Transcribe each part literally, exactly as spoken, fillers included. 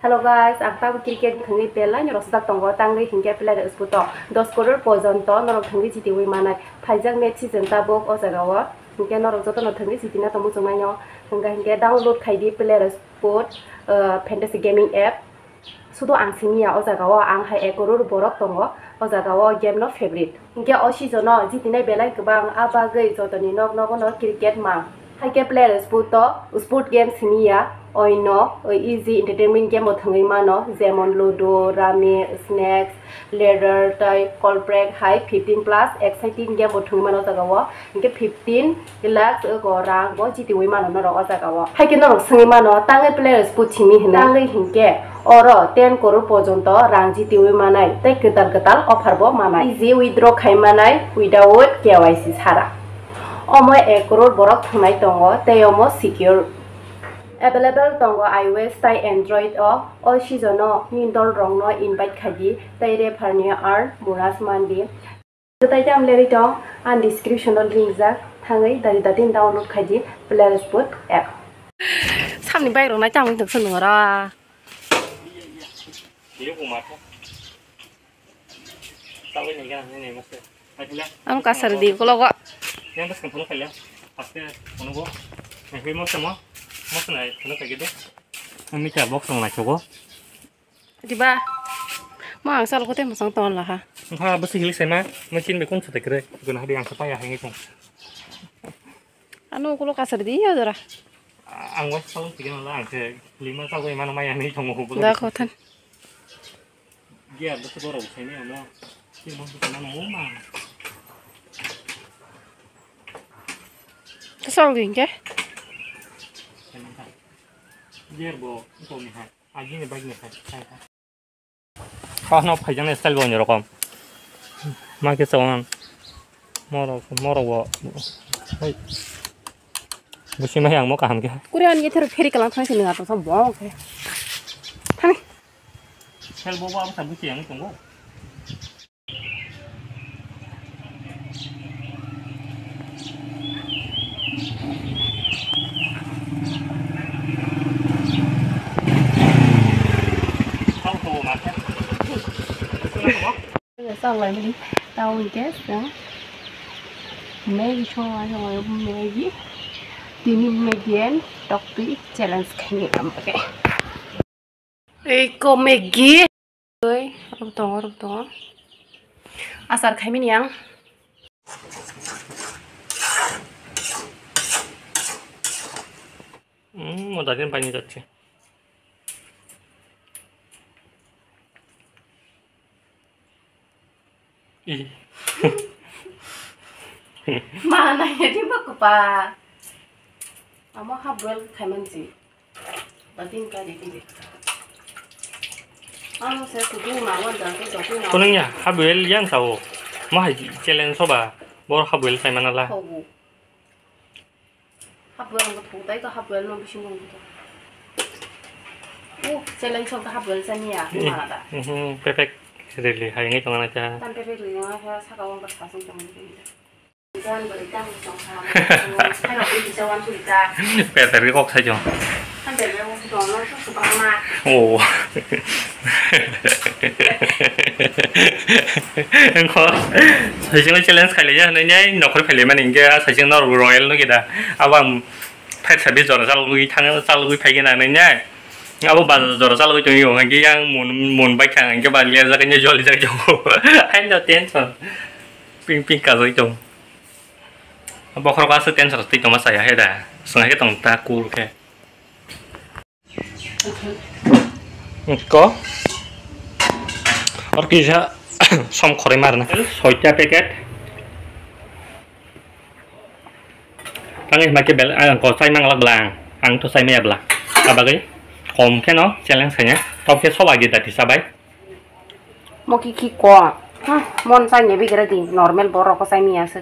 Hello guys, ang tabuk cricket thwngwi belai no rwchapjak tongo, tangwi hinkhe player spot o dos crore porjonto norok thwngwi jitiwi manai. Phaijak match season tabuk o jaga o, hinkhe norok jotono thwngwi jitina tongmung chwngnaino. Hwnkha hinkhe download khaidi player spot, uh, Fantasy Gaming app. Sudo ang simi ya o jaga o, ang hai ek crore borok tongo o jaga o game no favorite. Hinkhe o season o jitinai belai kwbang, a bagwi jotoni nok nogo no cricket mang. Haikhe player sport o sport game simi ya, oino easy entertainment game bo thwngwi mano, jemon ludo, rummy, snakes, ladder tei call break hai fifteen plus exciting game bo thwngwi mano o jaga o. Hinkhe fifteen lakhs ego rang bo jitiwi mano norok o jaga o. Haikhe norok swngwi mano, tangwi player spot simi hinwi? Tangwi hinkhe oro ten crore porjonto rang jitiwi manai tei kwtal kwtal offer bo manai. Easy withdraw khai manai without K Y C sara. Omo ek crore borok thwngnai tongo tei omo secure. Available tongo iOS tei Android o. O season o nini dol rokno invite khaidi tei refer ni earn bonus mandi. Kwtai tam lerwi tong, ang description o link jak, thangwi dati dati download khaidi player spot app. Samni bike rok nai tamo tong swnung ora. Ang kasar di kologo. Yang bwskang phano khailya. Haste phano bo. Naiwi mo samo. Mo sanai phano khaigede. Ang mita box rok naithogo. Diba? Mo ang sal kote masang ton laha. Ha, bwswk hilik saima. Mo chin be kun sa tekre. Guna hadi ang sa paya hangi tong. Ano kulo kasar di ya jora. Ang was salon tigena la ang khe lima sa goi mano maya ni tongo. Da khothan. Gear bwswk borok saini ano. Chin mo sa mano ma. Kasal di ke? Gear bo ko ni ha. Agini bagini khai khai khai. Kha no phaijaknai style bo onyo rokom. Ma khe chawang. Morok morok bo. Hai. Busi mai ang mo kaham khe. Kuri ani ethero pheri kalang thang sini ngato sa bong khe. Thani. Sel bo bo abo sa busi yang tongo. Tao hingke chwng Maggie songwi, Maggie. Tini Maggie and toktwi challenge khaini tamo khe. Ei ko Maggie. Oi, oro tongo, oro tongo. Achar khaimani ang. Hmm, mo daging pani jacche. Ih. Mana ya di ba kupa. Amo half boil khaiman si. Batin ka di di. Ano se kudu ma wan da ke doku na. Kunung ya, half boil yang sao. Mo hai challenge so ba. Bor half boil khaimana la. Hogu. Half boil ang ko thung tai ko half boil no bisingo ang ko. Oh, challenge so half boil chani ya, mana da. Mhm, perfect. Really, hai ngai tong na cha. Tan perfect really ngai ha saka wang ba sa sung tong ni. Jan bari tang tong ha. Hai ro ko bisa wan tu ta. Perfect kok sa jong. Tan perfect kok sa jong no so su ba ma. Oh. Engkho, saichung challenge khailaiya hinwi nai nokhor phailaimani hinkhe, ah, saichung norok royal no kida. Abo ang phaisa bi jora chalogwi thang, chalogwi phaikhe nang nai nai. Abo bazar jora chalogwi tongwi o, hinkhe yang mun, mun baikha hinkhe ba lerjak hinkhe jolijak tongo. Haino tension. Ping ping kajagwi tong. Bokhorok aswk tension twi tongma chaya he da. Swng hai khe tong ta cool khe. Ko. Or kisa som khoroi marna. Soita packet. Tangwi hwnba khe bel-, ang ko chai mang lak bla ang. Ang to chai maya bla. Abagwi kom khe no challenge khaina. Tok khe soba gida tisa bai. Mo ki ki ko. Ha, mon chai ne bigra di. Normal borok ko chai maya se.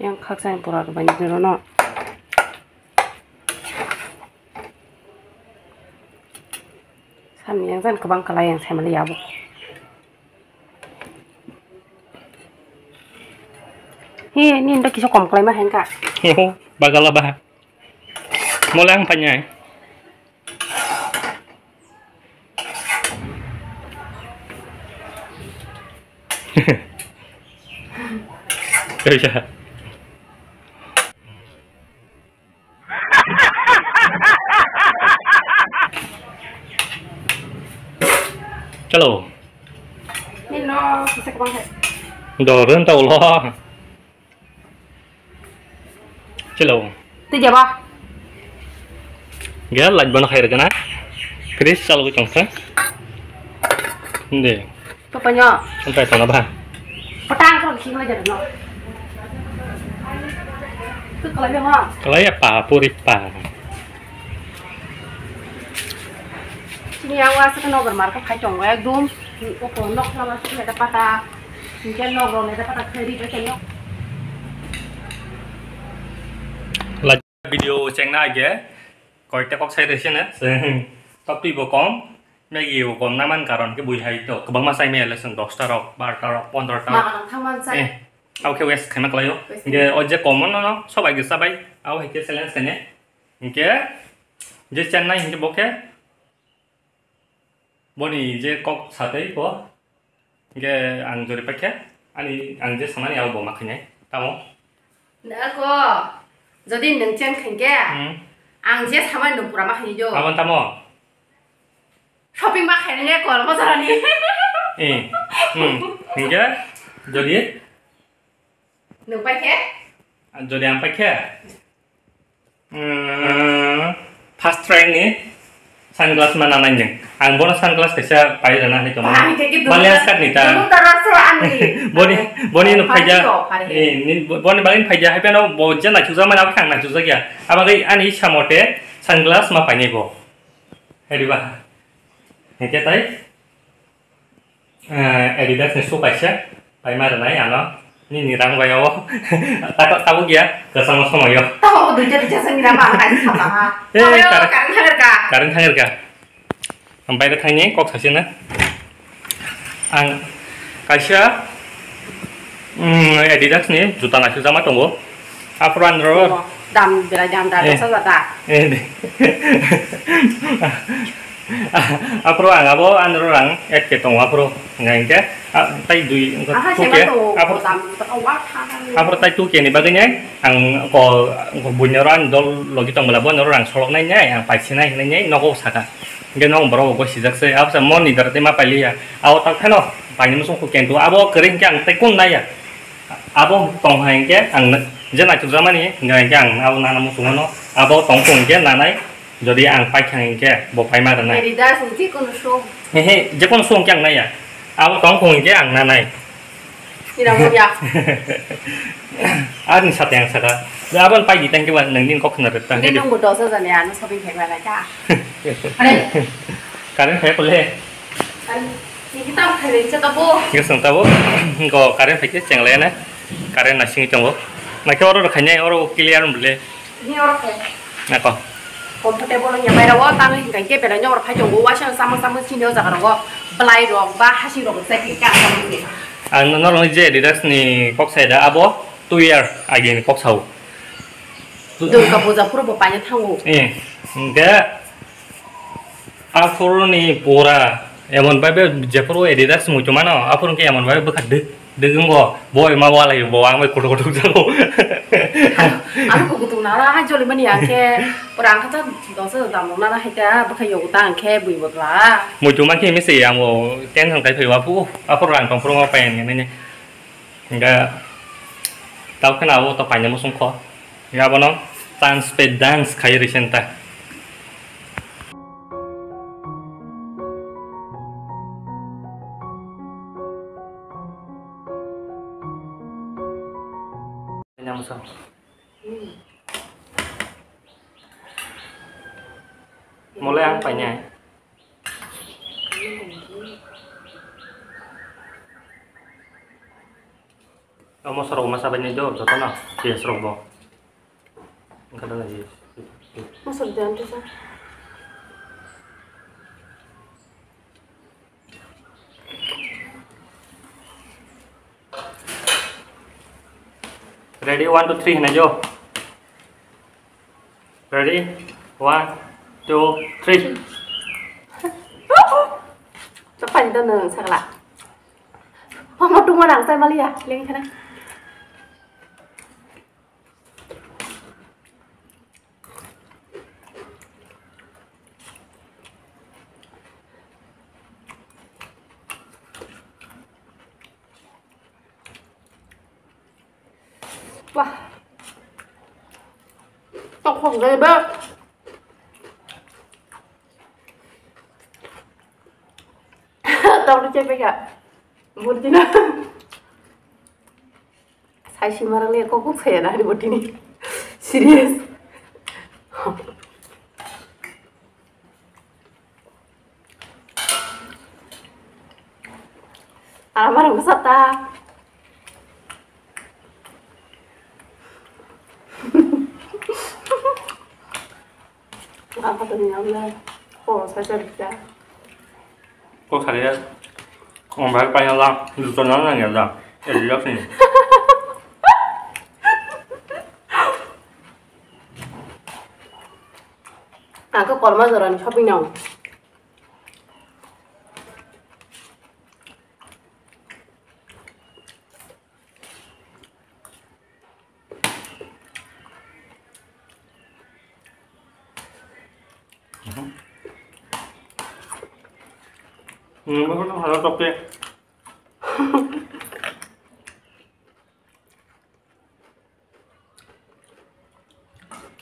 Yang khaksa yang pura rwbaini jora no. Samni yang jan kwbang kalai yang saimali yabo. He, ni nda kisa kom klai ma hengka. Bagala ba. Mole ang panyai. Kaisa. Chalo. Ni no, kisa kwbang hai. Dorun ta ulo. Chalo. Tei jaba. Gel light bono khai rwgana. Fridge chalo tong kha. Inde. Papanyo. Sampai tong ba. Patang kro sing la jadno. Tu kalai mo. Kalai apa puri pa. Sini awa sa no bar mar ko khai tong ekdom. Ko nok la ma sa da pata. Sini nok ro ne da pata khai ri ba no. Video chengna age koita kok sai rese ne. Top twi bo kom. Maggie bo kom naman karon ke bui hai to. Kwbangma sai me lesson dosta rok, barta rok, pondro ta rok. Ma karon thangman sai. Eh, au ke west khaima klayo. West. Ge o je kom no no sobai ge sabai. Au hai ke challenge kane. Ge je chennai hinke bo ke. Boni je kok satwi bo. Hingke ang jori paikha, ani ang je samani abo bo ma khainai, tamo? Nako, jodi nwng chen khainke, hmm, ang je samani nwng pura ma khainai do. Abo tamo? Shopping ma khainai le kol bojorani. Eh, hmm, hingke, jodi? Nwng paikhe? Jodi ang paikhe? Hmm, first try ni sunglass ma nanai nwng. Ang bono sunglass kaisa pai rwna hai tongo. Bali askat ni ta. Boni, boni no phaija. Eh, boni bali phaija hai peno bo je naisukjak mani abo khe ang naisukjak ya. Abagwi ani isa mote sunglass ma painai bo. Hai diba? Hingke tai? Eh, Adidas ni shoe kaisa paima rwnai ano nini rang bai o. Tako tabuk ya kwchangma somoyo. Tamo duita duita sani rama ang kaisa sama ha. Eh, tamo yo kar- kareng thanger ka. Kareng thanger ka. Ang bai thangni kok sasi na. Ang kaisa, mm, Adidas ni juta naisuk jama tongo. Aphuru andro. Dam belai dam da. Eh. Dosa jata. Eh, de. Aphuru ang abo andro rang ek ke tongo aphuru. Hingke, ah, tai dui, hingke aha, two ke, sema to, aphuru, dam to, wa, tha, tha, aphuru tai two ke ni bagwi nai, ang ko, ko buino ro ang dol logi tong bwla, bono ro rang solok nai nai, ang paisi nai hinwi nai, nogo saka. Hingke nogo borok bo sijak se, abo sa mon ni dara tei ma pailiya. Abo tak phano, paini musung ko kentu, abo kwrwi hingke ang tai kun naiya. Abo tong hai hingke ang na-, je naithok jakmani hingke ang abo nana muchungo no, abo tong phung hingke nanai, jodi ang paikha hingke bo paima rwnai. Adidas ni jikunu shoe. He he, jekunu shoe hingke ang naiya. Abo tong phung hingke ang nanai. Ira mo ya. Ani sate ang saka. Abo pai di tangke ba nang din kok khna rwk ta. Nang bo dos hajar ni ano shopping khai ma ka. Are. Current khai pole. Ani, ni kita khai re cha tabo. Ngi song tabo. Ko current khai ke chengle na. Current na sing tongo. Na ke oro khai nai oro clear bole. Ni oro khai. Na ko. Comfortable ya bai rawo tang ni kai ke pera nyong oro phai tongo wa sa samang samang sini o jaga ro. Belai rok ba hasi rok sai ke ka samang ni. Ang no no je Adidas ni kok sai da abo two year age ni kok sao. Durga puja phuru bo paina thango. Eh, hingke aphuru ni pura emon bai be jephuru Adidas muitu mano, aphuru hingke emon bai bwkha dwk, dwk wngbo, bo ema walai bo ang bai kotor kotor jago. Ang bo kutung nara hai joli mani ang khe, pura ang khe dos hajar dam nara hai ta, bwkha yogo ta ang khe bui botla. Muitu ma khe mese ang bo tension kai phai aphuru, aphuru rang tong phuru ma pai ang nini. Hingke tao kheno abo to paina muchung kho. Hingke abono chance pe dance khai rwi sen ta. Mole ang painai. O mosorok masa bai nai do jotono, P S rok bo. Wngkha do nai. Mosok de amtwi sa. Ready, one, two, three hinai jo. Ready, one, two, three. Chapani to nung sakla. Mama tungma nang sai maliya, leng khana. Wah. Tongkhok jai ba. Tong cai peka. Burjina. Sai simarang le kok kok saya na hari botini. Serious. Alam barang besar ta. Apa tuh ni Allah? Oh, saya cerita. Kok saya kok bayar payah lah, lucu nang nang ya lah. Ya jelas nih. Aku kolma joran shopping nang. Hmm, bagus tuh, ada topi.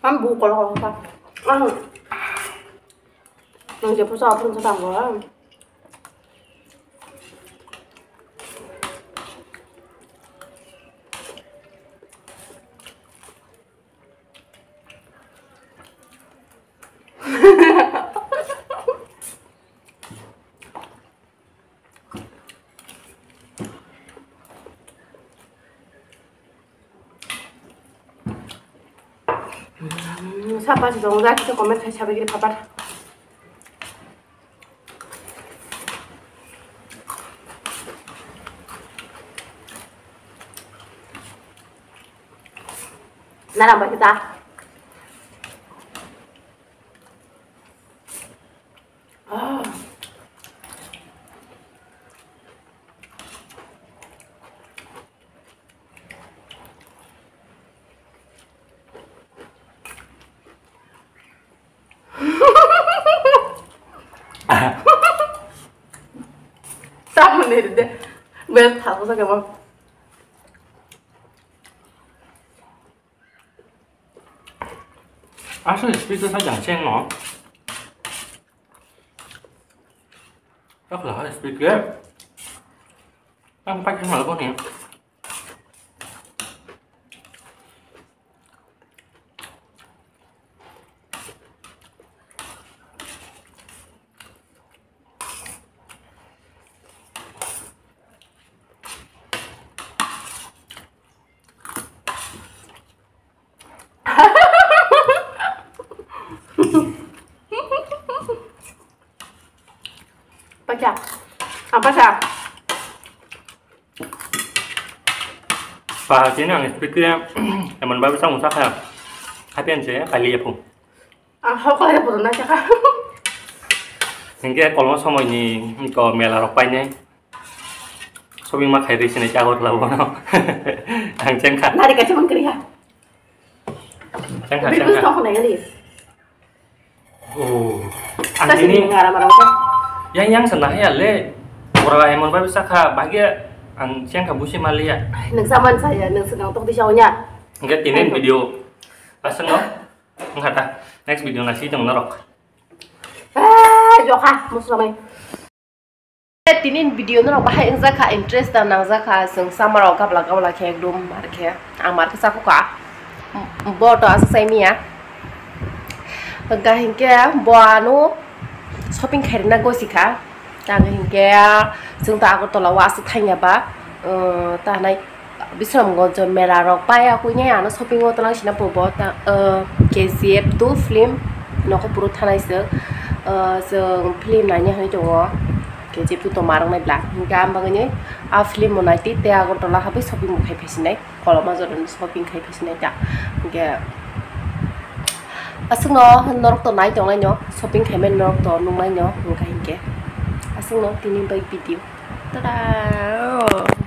Ang bukol ko pa. Ang. Nang je pusa apun sa tang ko. Sapa si dong, jaki se comment khai sabai giri phabar. Nara ba kita. Ah. Samun ni de. Bel thabo sa kemo. Asal speed tu saja ceng no. Apa lah speed ke? Ang pakai malah kau ni. Pacha. Ang pacha. Pahal sini ang speed kaya emon babi sang usak kaya. Happy ang saya kali ya pun. Ang hau kaya pun na caka. Hingke kolong somoi ni ko mela rok paine. Shopping ma khai rwi sinai Agartala bono. Ang chengkha. Nari kaisa mang kriya. Chengkha, beri chengkha. Beri song nai gali. Oh. Ang sasi ini ni ngara marang ko. Yang, yang sana ya le. Ora emon babi sakha bahagia ang chengkha busi malia. Nang saman saya, nang senang tok di saonya. Enggak, ini video. Asal no. Enggak ta. Next video nasi tong norok. Ah, jokha, muslamai. Tini video no bahai wngjakha, interest da nangjakha, chwng sama rok gabla gabla khe ekdom mar khe, ang mar khe chakukha, bo to aswk sai miya. Hwnkha hinkhe bo ano shopping khairina gosikha, tang hinkhe chwng to Agartala o aswk thangya ba, uh, ta hanai. Bisramganj mela rok paiya kuinai ano shopping o twlang sina purbo ta, uh, K G F two film nokho puro thanai se, uh, chwng film naina hinwi tongo. Khe jephru to marwknai bla, hwnkhe ang bagwino a film bo naitwi tei Agartala habai shopping bo khai phaisinai, Kolomajorani shopping khai phaisinai ta. Hwnkhe aswkno norok to nai tongnaino, shopping khaimani norok to nuknaino, hwnkha hinkhe aswkno tini bai video. Tada!